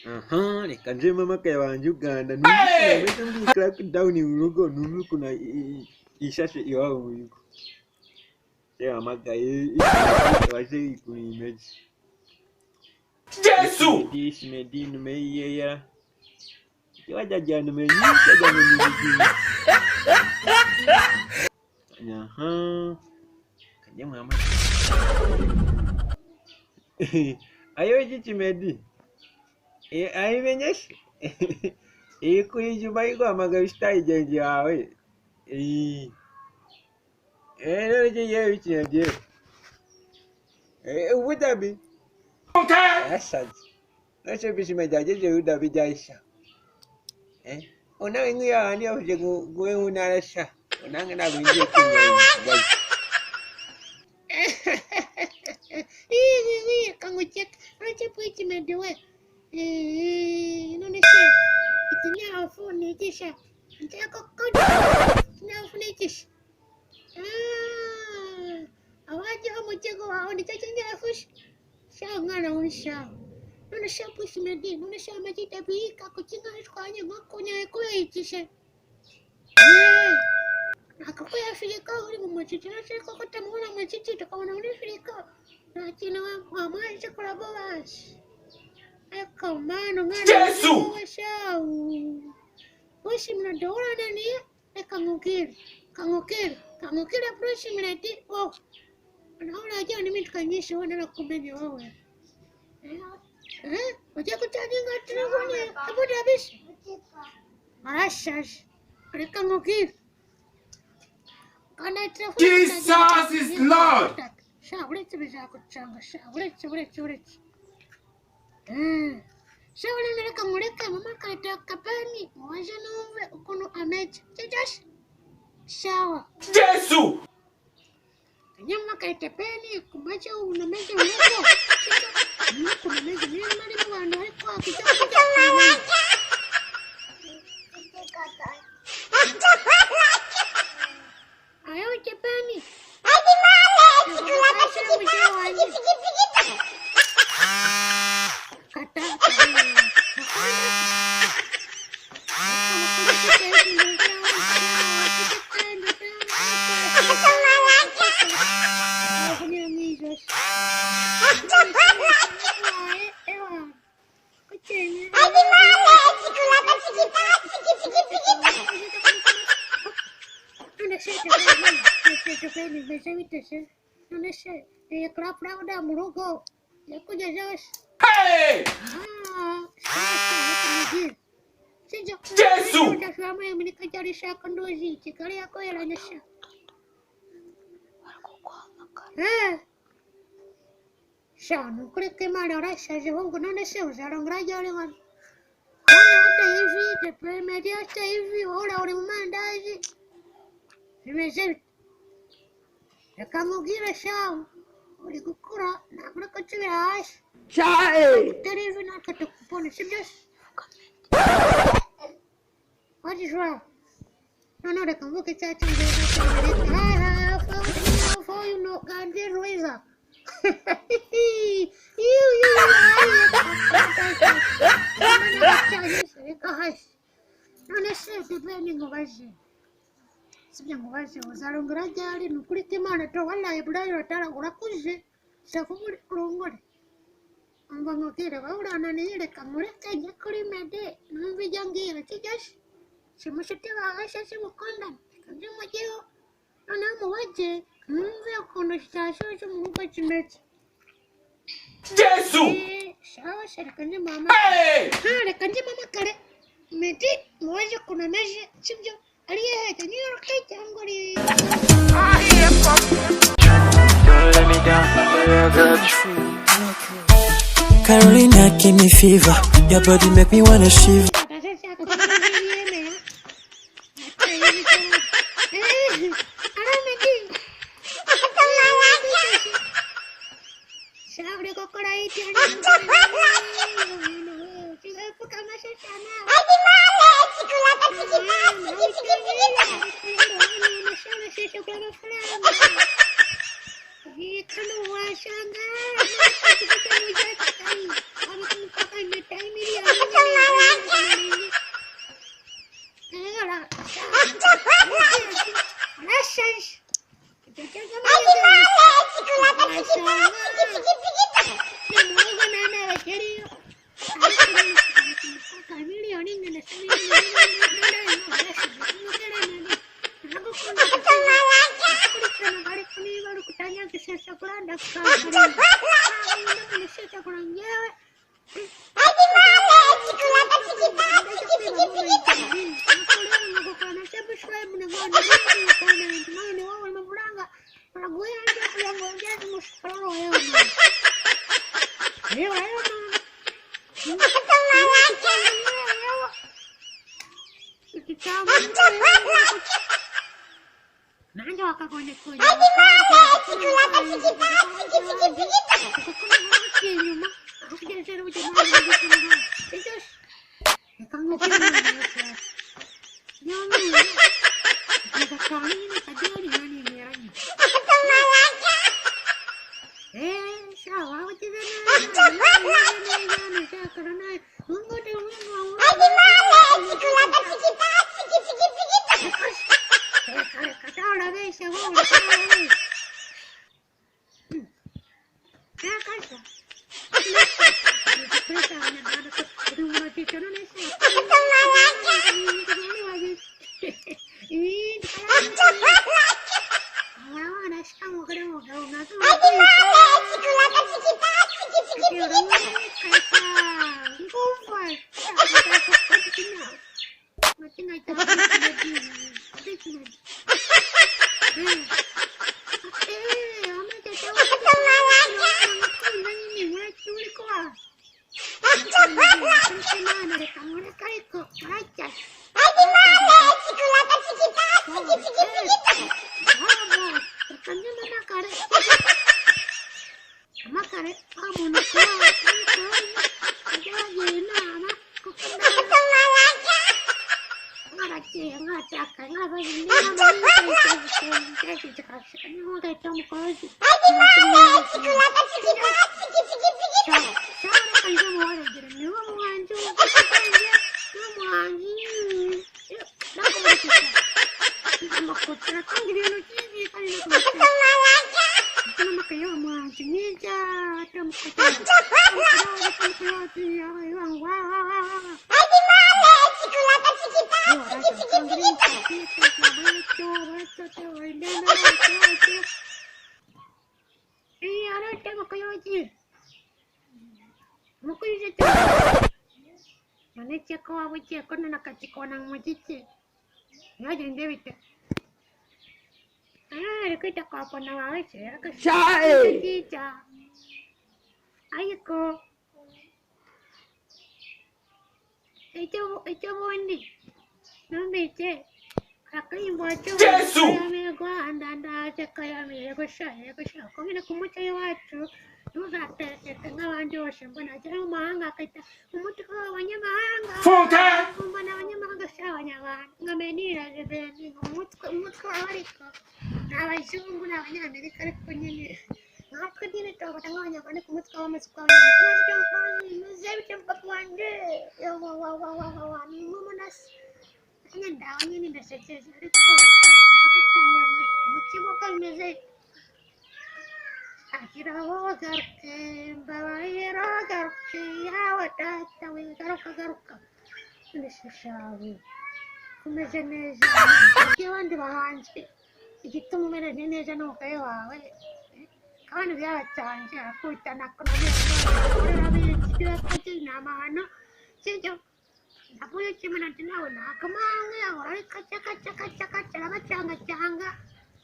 Aha, reka nje mpamagaye banjye Uganda numve ukuntu ameze muri crackdown mu rugo, numve ukuntu ishashe iwabo mu rugo. Yahamagaye waje ukuntu imeze. Jesu! Meddy numeyera. Wajya numeyera numeyera. Aha. Kajya muhamagara. Ayo iki Meddy. Ayimenyeshe ikuyijuma iguhamagara ishitayigenzi yawe rero kigiye bikinyagiye ubudabi yasaze nose bishima byageze ubudabi byahise unawe nk'iyo ahandi yavuze ngo nguwe nkunarasha unange ntabwo ngiye kumenya. Kangukeka uretse Meddy we none se ikinyafu nigisha nshaka ko ikinyafu nigisha abajyaho mu kigo wawe nicyo kinyafu sha mwana w'isha none se push Meddy none se amagita bika kukinga shwanye nko kunyaye kuyigisha akakuya Afurika uri mu mucici none ko kutamubona mu mucici tukabona muri Afurika nta kintu wamuhaye kurabo basi. Ecco, mano, mwana Jesu! Ushimira ndahura reka nkubwire kankubwire kankubwire ushimira ati wowe nawe urajya n'imitwe myinshi wowe narakumenye wowe ujya gucaginga telefone abuda bisi arashaje reka nkubwire kandi telefone Jesus is Lord! Sha uretse bizagucanga sha uretse uretse uretse sha uretse reka nkureke mama kareta kapeni mubaze numve ukuntu ameze sibyo sawa. Jesu! Nyama kareta peni kumaze unameze uko kunameze niyo mari mu bantu ariko akijya kujya. Ayo chepeni. Hey! Jesu! Reka nkubwire shawu uri gukura ntabwo uri gusubira hasi utari ivi natwe tukubona sibyo se What is wrong? Noneho reka mvuge icya cyongereza cyongereza hi hi for you know Gandhi Ruiza you you reka hasi none se depending nkubaze sibyo nkubaze uzarongora ryari ni ukuri k'Imana to wallahi burayi uratara urakuze shaka urongore umva nkubwire wowe urananiye reka nkureke njye kuri Meddy numve ibyo ambwira sibyo se si mushuti wawe se si mukundana reka nze mujyeho noneho mubaze numve ukuntu sitasiyo cyo mu rugo kimeze. Jesu! Sawa se reka nze mama Hey! reka nze mama kare Meddy mubaze ukuntu ameze sibyo ari hehe New York cyangwa ari Carolina give me fever, your body make me wanna shiver. Wasanga.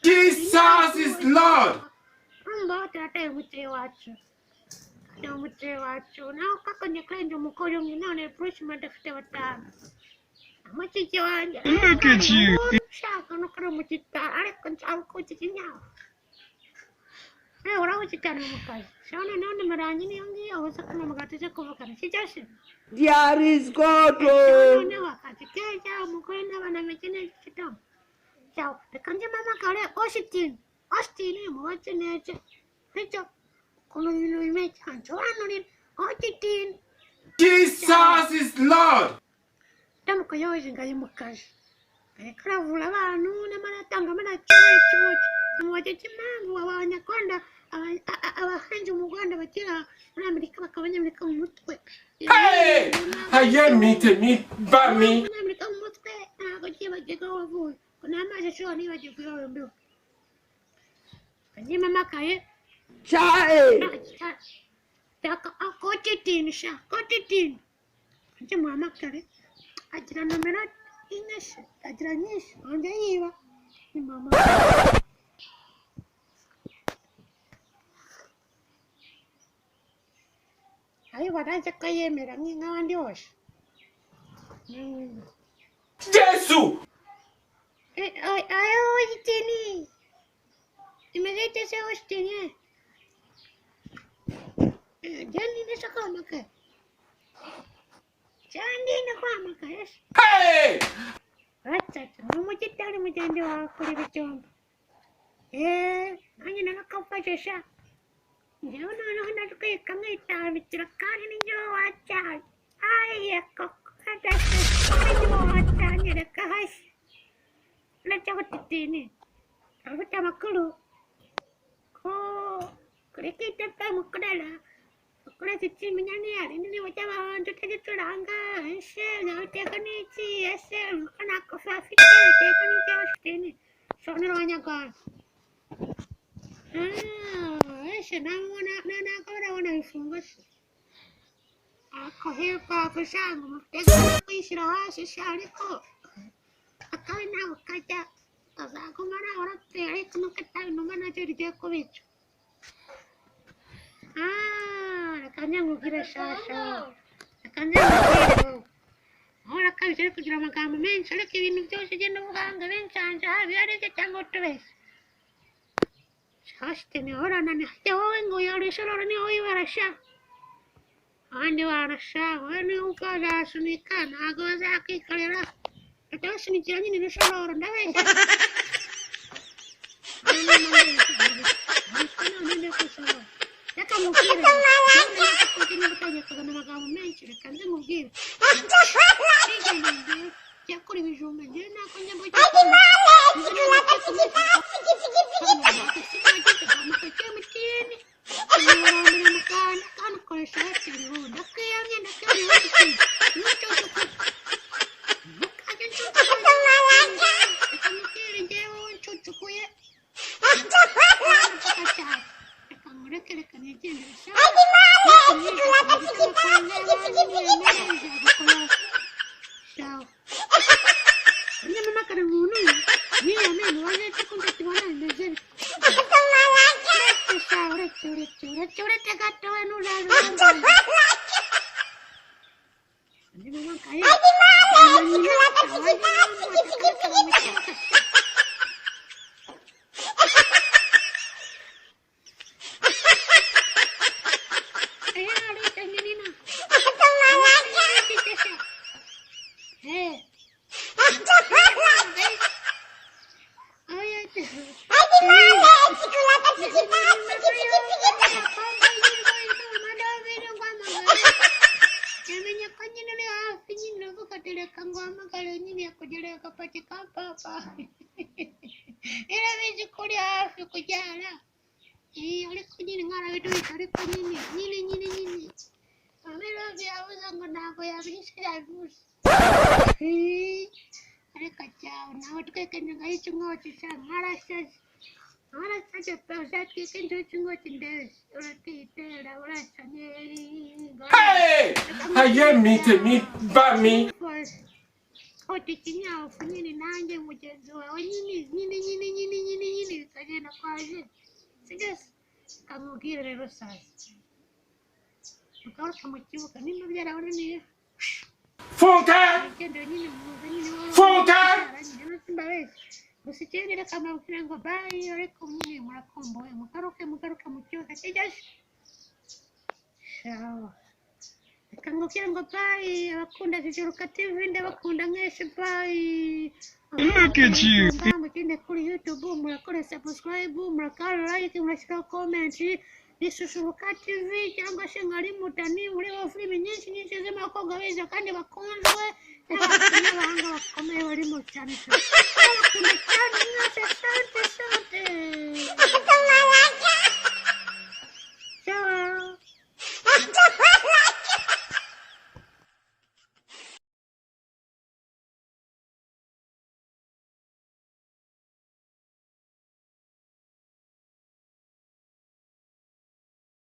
Jesus is Lord. Look at you. There is God. Jesus is Lord. Hey! Aye mi tèmi bá mi. Child. Ndabibona nzi ko yemera nk'abandi bose. Jésù! Ayo Austin, imeze ite se Austin? Jani ndakwamagara, cyane ndakwamagara se. Hey! Batatu ni umugitari mugenzi wawe kuri ibyombo. Nanjye narakafashe sha. Njyewe noneho ndatwika nkitambikira kandi ni njyewe wacanye. Ayiye koko adashe, ni njyewe wacanye reka hashye. Urajya gutitini. Afite amakuru ko kuri kitapa mukorera ukoresha ikimenyane indirimbo cy'abahanzi utagicuranga ese uteka n'iki ese nuko nta kofi afite uteka n'iki Austin sobanura abanyarwanda. Ese nabona ntabwo barabona bifunga se ako hip hop usanga umutego kwishyira hasi se ariko akabi ntabwo kajya kazaguma ari abaraperi ariko nuko atabinuma nacyo rigiye kubica. Reka njye nkubwire shasha, reka njye nkubwire uhora akabije ari kugira amagambo menshi ariko ibintu byose ugenda uvuga ngo binshanje haba iyo aribyo cyangwa utubeshye. Austin urananiye hajya wowe ngo uyoreshe rero niho wibera sha, abandi barasha wowe niba ukazasunika ntabwo bazakwikorera bahita basunikira nyine ibishororo ndabeshya. Reka nkubwire niba utangiye kuzana amagambo menshi reka nze nkubwire njya kuri ibijumba njyewe ntabwo njya mbujya Nyamakara umuntu niyo nene waje kumva kibona bimeze bite. Uretse uretse uretse uretse uretse gato we nuraza. Yamenye ko nyine uri hafi nyine uravuga ati reka nguhamagare nyine kugira agapaki ka papa. Irabizi ko uri hafi kubyara. Ariko nyine mwarabiduhita ariko nyine nyine nyine nyine. Amirove yavuze ngo ntabwo yabihishe yabivuze. Ariko cyawe nawe tweke ngahica inkoti sha mwarashaje. Mwarashaje pe uzatwike inzuki inkoti ndezi uratitera urasa neza. Hey! Ayé mi tèmi bá mi. Oti ikinyafu nyine nanjye mugenzi wawe nyine nyine nyine nyine nyine nyine bikagenda kwaje sibyo se kamubwire rero sasa mugaruka mu kibuga nimba byarabonaniye Fúnkẹ́! ugenda nyine muze nyine wowe Funke! simbabeshye gusa ikindi reka mbabwire ngo bayi ariko nyine murakomboye mugaruke mugaruke mu kibuga sibyo se shawa reka ngubwire ngo bayi abakunda Jijuruka TV ndabakunda mwese bayi. Look at you. Mugende kuri YouTube murakora subscribe murakora like murashyiraho comment ni Susuruka TV cyangwa se nka Rimutani mureba filimi nyinshi nyinshi z'abakobwa beza kandi bakunzwe n'abahanga bakomeye barimo cyane cyane. Ndabakunda cyane.